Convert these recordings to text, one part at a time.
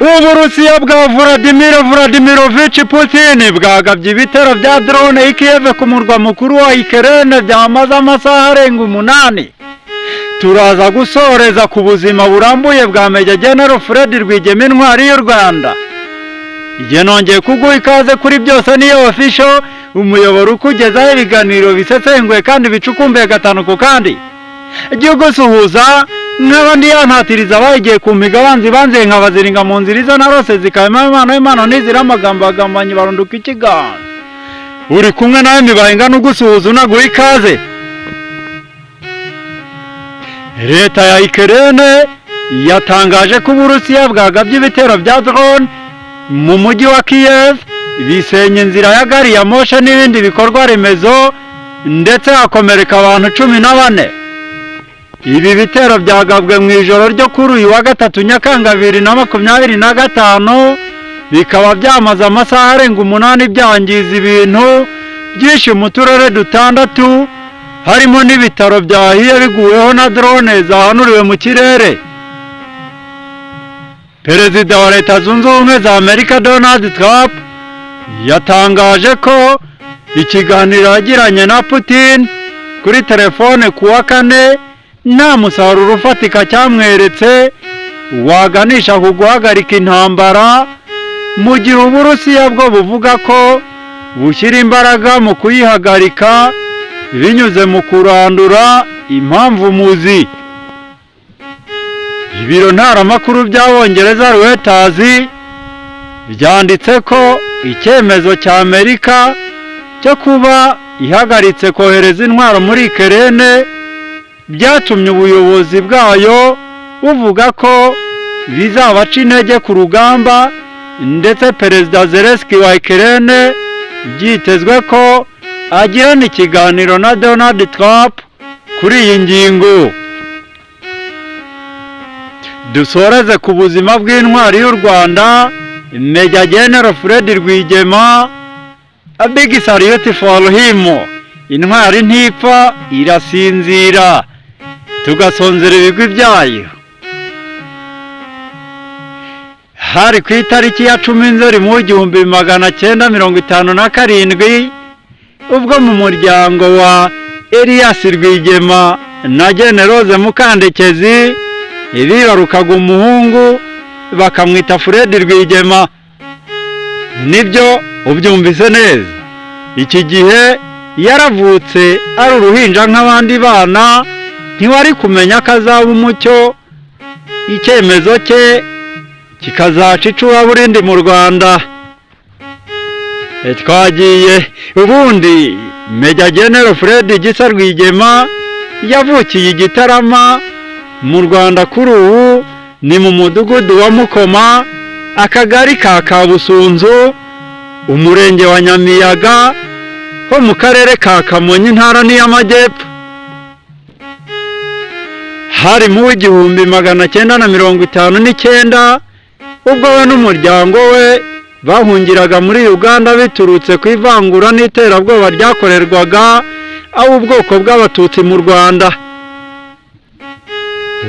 Uburusiya bwa Vladimir Vladimirovich Putin bwagabye ibitero bya drone i Kiev, ku murwa mukuru wa Ukraine, byamaze amasaha arenga 8. Turaza gusoreza ku buzima burambuye bwa Major General Fred Rwigema, intwari y'u Rwanda. Igihe nongeye kuguha ikaze kuri Byose Niyo Official, umuyoboro ukugezaho ibiganiro bisesenguye kandi bicukumbuye gatanu ku kandi. Igihugu suhuza nk'abandi yantatiriza abayigiye ku mpiga, abanzi banze nkabaziringa mu nzira izo narose zikabamo impano y'impano nizira amagambo, agambanyi barunduka ikiganza. Uri kumwe nawe mibaye ingana ugusuhuza unaguha ikaze. Leta ya Ukraine yatangaje ko Uburusiya bwagabye ibitero bya drone mu mujyi wa Kiev, bisenya inzira ya gari ya moshe n'ibindi bikorwa remezo, ndetse hakomereka abantu 14. Ibi bitero byagabwe mu ijoro ryo kuri uyu wa gatatu, Nyakanga 2025, bikaba byamaze amasaha arenga 8 byangiza ibintu byinshi mu turere dutandatu, harimo n'ibitaro byahiye biguweho na drone zahanuriwe mu kirere. Perezida wa Leta Zunze Ubumwe za Amerika, Donald Trump, yatangaje ko ikiganiro yagiranye na Putin kuri telefone ku wa kane nta musaruro ufatika cyamweretse waganisha ku guhagarika intambara, mu gihe Uburusiya bwo buvuga ko bushyira imbaraga mu kuyihagarika binyuze mu kurandura impamvu muzi. Ibiro ntaramakuru by'Abongereza Reuters byanditse ko icyemezo cya Amerika cyo kuba ihagaritse kohereza intwaro muri Ukraine byatumye ubuyobozi bwayo buvuga ko bizabaca intege ku rugamba, ndetse Perezida Zelensky wa Ukraine byitezwe ko agirana ikiganiro na Donald Trump kuri iyi ngingo. Dusoreze ku buzima bw'intwari y'u Rwanda, Major General Fred Rwigema. A big salute for him. Intwari ntipfa, irasinzira tugasonzera ibigwi byayo. Hari ku itariki ya 10 Nzeri mu 1957, ubwo mu muryango wa Elias Rwigema na Generose Mukandekezi bibarukaga umuhungu, bakamwita Fred Rwigema. Nibyo, ubyumvise neza. Iki gihe yaravutse ari uruhinja nk'abandi bana, ntiwari kumenya ko azaba umucyo, icyemezo cye kikazaca icuraburindi mu Rwanda. Twagiye ubundi. Major General Fred Gisa Rwigema yavukiye i Gitarama mu Rwanda, kuri ubu ni mu mudugudu wa Mukoma, akagari ka Kabusunzu, umurenge wa Nyamiyaga, ho mu karere ka Kamonyi, intara n'iy'Amajyepfo. Hari mu w'1959, ubwo we n'umuryango we bahungiraga muri Uganda biturutse ku ivangura n'iterabwoba ryakorerwaga abo ubwoko bw'Abatutsi mu Rwanda.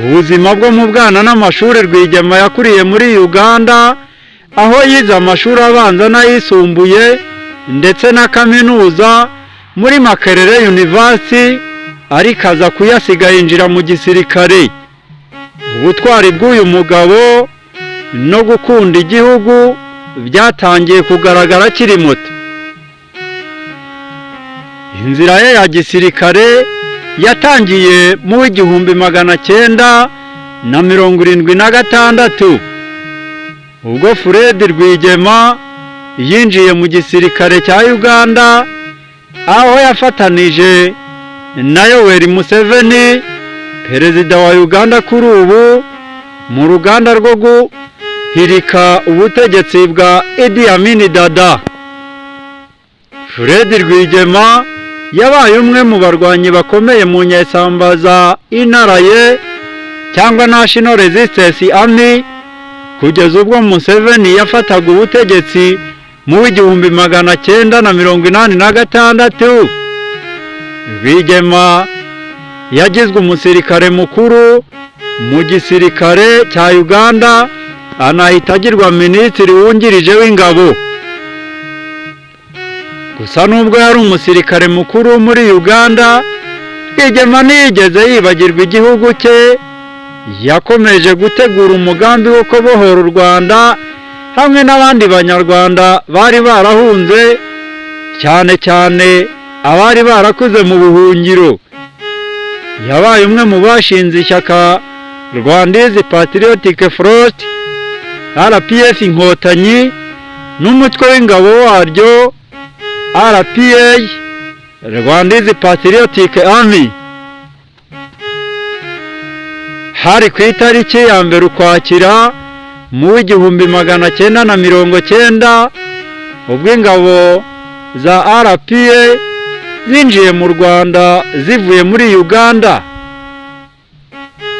Ubuzima bwo mu bwana n'amashuri: Rwigema yakuriye muri Uganda, aho yize amashuri abanza n'ayisumbuye ndetse na kaminuza muri Makerere University, ariko aza kuyasiga yinjira mu gisirikare. Ubutwari bw'uyu mugabo no gukunda igihugu byatangiye kugaragara akiri muto. Inzira ye ya gisirikare yatangiye mu 1976, ubwo Fred Rwigema yinjiye mu gisirikare cya Uganda, aho yafatanije na Yoweri Museveni, perezida wa Uganda kuri ubu, mu ruganda rwo guhirika ubutegetsi bwa Idi Amin Dada. Fred Rwigema yabaye umwe mu barwanyi bakomeye mu nyeshyamba za NRA cyangwa National Resistance Army, kugeza ubwo Museveni yafataga ubutegetsi mu 1986. Rwigema yagizwe umusirikare mukuru mu gisirikare cya Uganda. Anahita agirwa minisitiri wungirije w'ingabo. Gusa nubwo yari umusirikare mukuru muri Uganda, Rwigema ntiyigeze yibagirwa igihugu cye. Yakomeje gutegura umugambi wo kubohora u Rwanda hamwe n'abandi Banyarwanda bari barahunze, cyane cyane abari barakuze mu buhungiro. Yabaye umwe mu bashinze ishyaka Rwandese Patriotic Front, RPF Inkotanyi, n'umutwe w'ingabo waryo RPA, Rwandese Patriotic Army. Hari ku itariki ya 1 Ukwakira mu 1990, ubwo ingabo za RPA zinjiye mu Rwanda zivuye muri Uganda,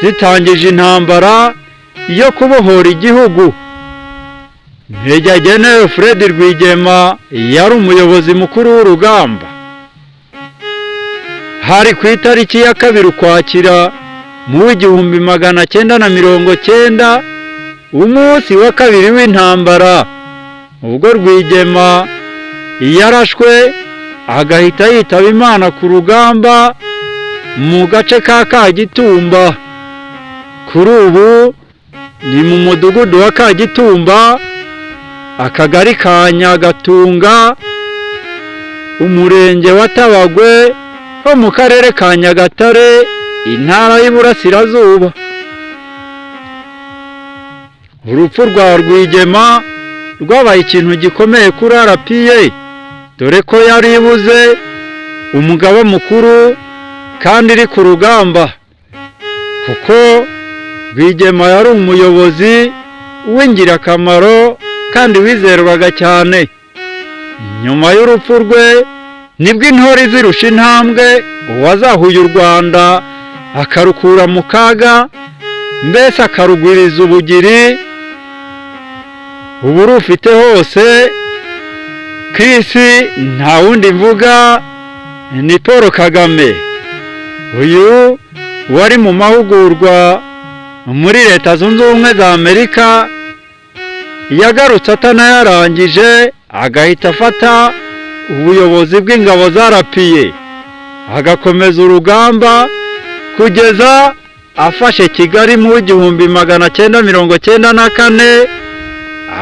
zitangije intambara yo kubohora igihugu. Major General Fred Rwigema yari umuyobozi mukuru w'urugamba. Hari ku itariki ya 2 Ukwakira mu 1990, umunsi wa kabiri w'intambara, ubwo Rwigema yarashwe agahita yitaba Imana ku rugamba mu gace ka Kagitumba. Kuri ubu ni mu mudugudu wa Kagitumba, akagari ka Nyagatunga, umurenge wa Tabagwe ho mu karere ka Nyagatare, intara y'Iburasirazuba. Urupfu rwa Rwigema rwabaye ikintu gikomeye kuri RPA, dore ko yari ibuze umugaba mukuru kandi iri ku rugamba, kuko Rwigema yari umuyobozi w'ingirakamaro kandi wizerwaga cyane. Nyuma y'urupfu rwe nibwo intore zirusha intambwe uwazahuye u Rwanda akarukura mu kaga, mbese akarugwiriza ubugiri ubu rufite hose ku isi. Nta wundi mvuga, ni Paul Kagame. Uyu wari mu mahugurwa muri Leta Zunze Ubumwe za Amerika, yagarutse atanayarangije agahita afata ubuyobozi bw'ingabo za RPA, agakomeza urugamba kugeza afashe Kigali mu 1994,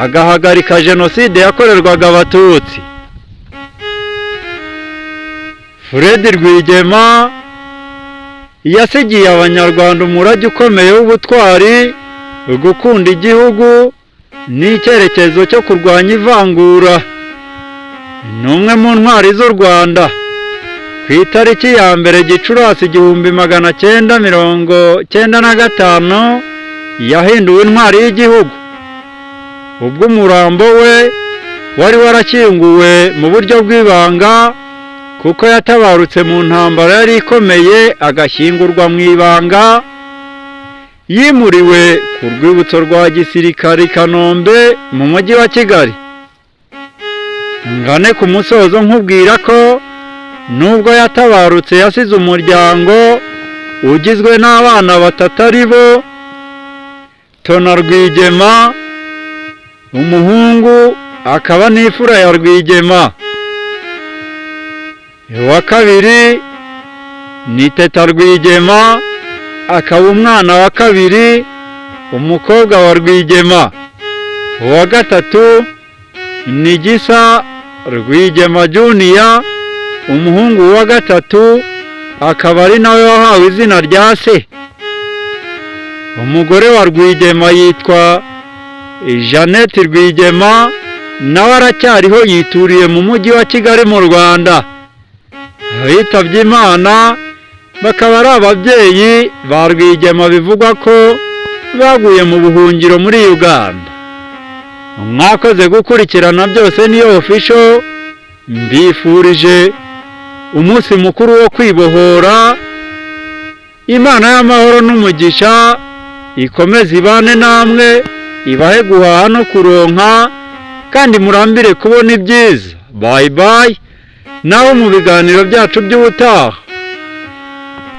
agahagarika jenoside yakorerwaga Abatutsi. Fred Rwigema yasigiye Abanyarwanda umurage ukomeye w'ubutwari, gukunda igihugu n'icyerekezo cyo kurwanya ivangura. Ni umwe mu ntwari z'u Rwanda. Ku itariki ya 1 Gicurasi 1995 yahinduwe intwari y'igihugu, ubwo umurambo we wari warashyinguwe mu buryo bw'ibanga, kuko yatabarutse mu ntambara yari ikomeye, agashyingurwa mu ibanga. Yimuriwe ku rwibutso rwa gisirikare i Kanombe mu mujyi wa Kigali. Ngane ku musozo nkubwira ko nubwo yatabarutse, yasize umuryango ugizwe n'abana batatu, ari bo Tona Rwigema, umuhungu akaba n'imfura ya Rwigema, uwa kabiri ni Teta Rwigema, akaba umwana wa kabiri, umukobwa wa Rwigema, uwa gatatu ni Gisa Rwigema Junior, umuhungu wa gatatu, akaba ari nawe wahawe izina rya se. Umugore wa Rwigema yitwa Jeannette Rwigema, nawe aracyariho, yituriye mu mujyi wa Kigali mu Rwanda. Abitabye Imana bakaba ari ababyeyi ba Rwigema, bivugwa ko baguye mu buhungiro muri Uganda. Mwakoze gukurikirana Byose Niyo Official. Mbifurije umunsi mukuru wo kwibohora. Imana y'amahoro n'umugisha ikomeze ibane namwe, ibahe guhaha no kuronka, kandi murambire kubona ibyiza. Bye bye, naho mu biganiro byacu by'ubutaha.